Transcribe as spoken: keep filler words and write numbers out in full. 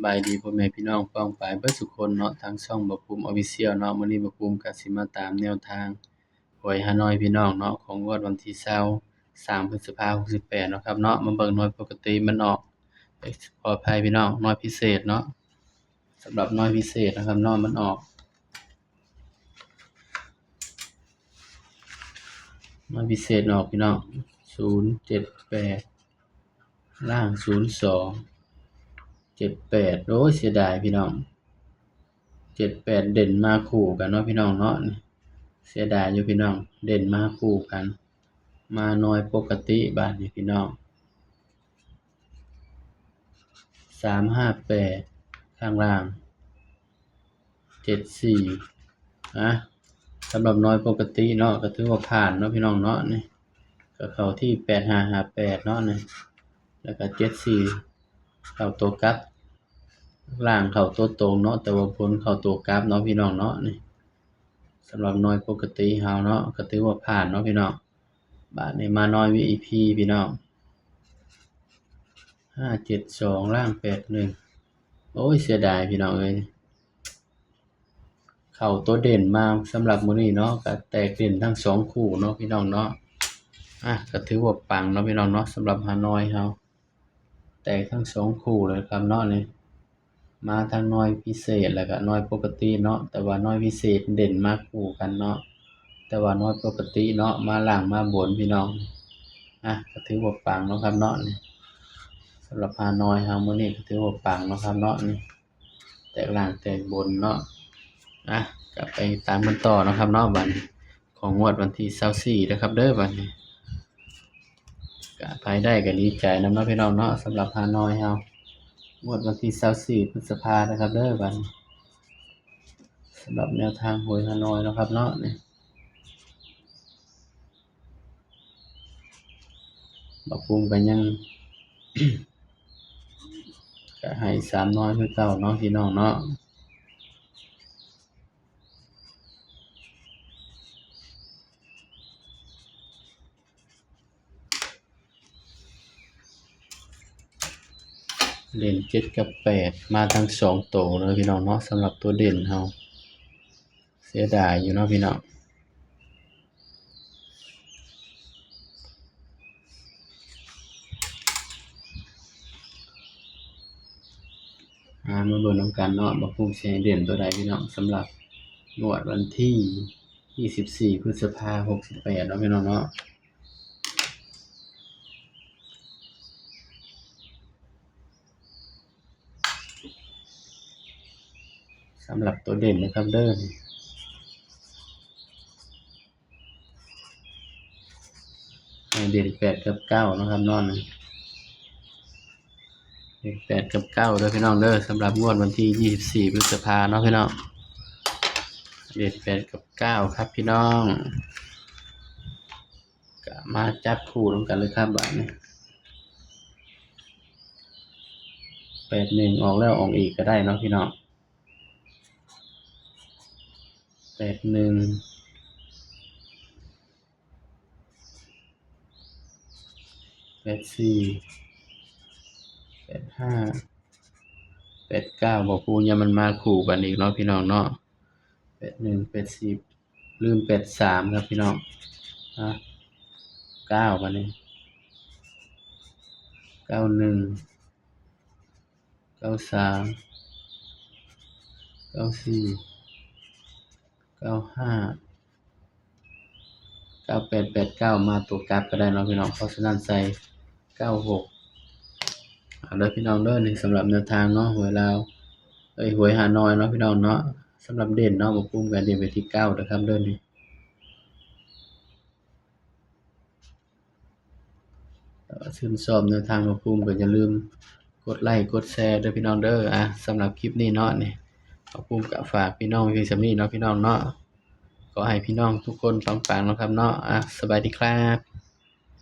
บายดีพ่อแม่พี่น้องป้องปายเบิดสุคนเนาะ ทางช่องบ่าวภูมิ Official เนาะ มื้อนี้บ่าวภูมิก็สิมาตามแนวทางหวยฮานอยพี่น้องเนาะ ของงวดวันที่ซาวสาม พฤษภา หกสิบแปดเนาะครับเนาะ มาเบิ่งหน่วยปกติมันออก เอ้ย ขออภัยพี่น้อง หน่วยพิเศษเนาะ สำหรับหน่วยพิเศษนะครับเนาะ มันออก หน่วยพิเศษออกพี่น้อง ศูนย์เจ็ดแปด ล่าง ศูนย์สอง เจ็ดแปด โอ้ย เสียดายพี่น้อง เจ็ดแปด เด่นมาคู่กันเนาะพี่น้องเนาะ เสียดายอยู่พี่น้อง เด่นมาคู่กัน มาหน่วยปกติบาดนี้พี่น้อง สามห้าแปด ข้างล่าง เจ็ดสี่ นะ สำหรับหน่วยปกติเนาะ ก็ถือว่าผ่านเนาะพี่น้องเนาะ นี่ ก็เข้าที่ แปดห้าห้าแปด เนาะ นี่ แล้วก็ เจ็ดสี่ เข้าตัวกลับ ล่างเข้าตัวตรงเนาะ แต่ว่าบนเข้าตัวกลับเนาะพี่น้องเนาะ นี่ สำหรับหน่วยปกติเฮาเนาะ ก็ถือว่าผ่านเนาะพี่น้อง บาดนี้มาหน่วย วี ไอ พี พี่น้อง ห้าเจ็ดสอง ล่าง แปดหนึ่ง โอ้ย เสียดายพี่น้องเอ้ย เข้าตัวเด่นมาสำหรับมื้อนี้เนาะ ก็แตกเด่นทั้งสองคู่เนาะพี่น้องเนาะ อ่ะ ก็ถือว่าปังเนาะพี่น้องเนาะ สำหรับฮานอยเฮา แตกทั้งสองคู่เลยครับเนาะ นี่ มาทั้งหน่วยพิเศษแล้วก็หน่วยปกติเนาะ แต่ว่าหน่วยพิเศษเด่นมาคู่กันเนาะ แต่ว่าหน่วยปกติเนาะ มาล่างมาบนพี่น้อง อ่ะ ก็ถือว่าปังเนาะครับเนาะ นี่ สำหรับฮานอยเฮามื้อนี้ก็ถือว่าปังเนาะครับเนาะ นี่ แตกล่างแตกบนเนาะ อ่ะ ก็ไปตามกันต่อเนาะครับเนาะ บัดนี้ ของงวดวันที่ซาวสี่นะครับเด้อ บัดนี้ ก็ไผได้ก็ดีใจนำเนาะพี่น้องเนาะ สำหรับฮานอยเฮา งวดวันที่ซาวสี่ พฤษภานะครับเด้อ บัดนี้ สำหรับแนวทางหวยฮานอยเนาะครับเนาะ นี่ บ่าวภูมิก็ยัง ก็ให้สามหน่วยคือเก่าเนาะพี่น้องเนาะ เด่น เจ็ด กับ แปด มาทั้งสองตัวเลยพี่น้องเนาะ สำหรับตัวเด่นเฮา เสียดายอยู่เนาะพี่น้อง อ่า มาเบิ่งนำกันเนาะ บ่าวภูมิสิให้เด่นตัวใดพี่น้อง สำหรับงวดวันที่ยี่สิบสี่ พฤษภา หกสิบแปด เนาะพี่น้องเนาะ สำหรับตัวเด่นนะครับเด้อ ให้เด่น แปด กับ เก้า นะครับเนาะ เด่น แปด กับ เก้า เด้อพี่น้องเด้อ สำหรับงวดวันที่ยี่สิบสี่ พฤษภาเนาะพี่น้อง เด่น แปด กับ เก้า ครับพี่น้อง ก็มาจับคู่นำกันเลยครับ บาดนี้ แปดหนึ่ง ออกแล้วออกอีกก็ได้เนาะพี่น้อง แปดหนึ่ง แปดสี่ แปดห้า แปดเก้า บ่าวภูมิ ยามมันมาคู่กันอีกเนาะพี่น้องเนาะ แปดหนึ่ง แปดสี่ ลืม แปดสาม ครับพี่น้อง อ่ะ เก้า บาดนี้ เก้าหนึ่ง เก้าสาม เก้าสี่ เก้าห้า เก้าแปด แปดเก้า มาตัวกลับก็ได้เนาะพี่น้อง เพราะฉะนั้นใส่ เก้าหก เอาเด้อพี่น้องเด้อ นี่สำหรับแนวทางเนาะ หวยลาว เอ้ย หวยฮานอยเนาะพี่น้องเนาะ สำหรับเด่นเนาะ บ่าวภูมิก็เด่นไปที่ เก้า เด้อครับเด้อ นี่ ชื่นชอบแนวทางบ่าวภูมิก็อย่าลืมกดไลค์กดแชร์เด้อพี่น้องเด้อ อ่ะ สำหรับคลิปนี้เนาะ นี่ บ่าวภูมิก็ฝากพี่น้องเพียงส่ำนี้เนาะพี่น้องเนาะ ขอให้พี่น้องทุกคนปังๆเนาะครับเนาะ อ่ะ สบายดีครับ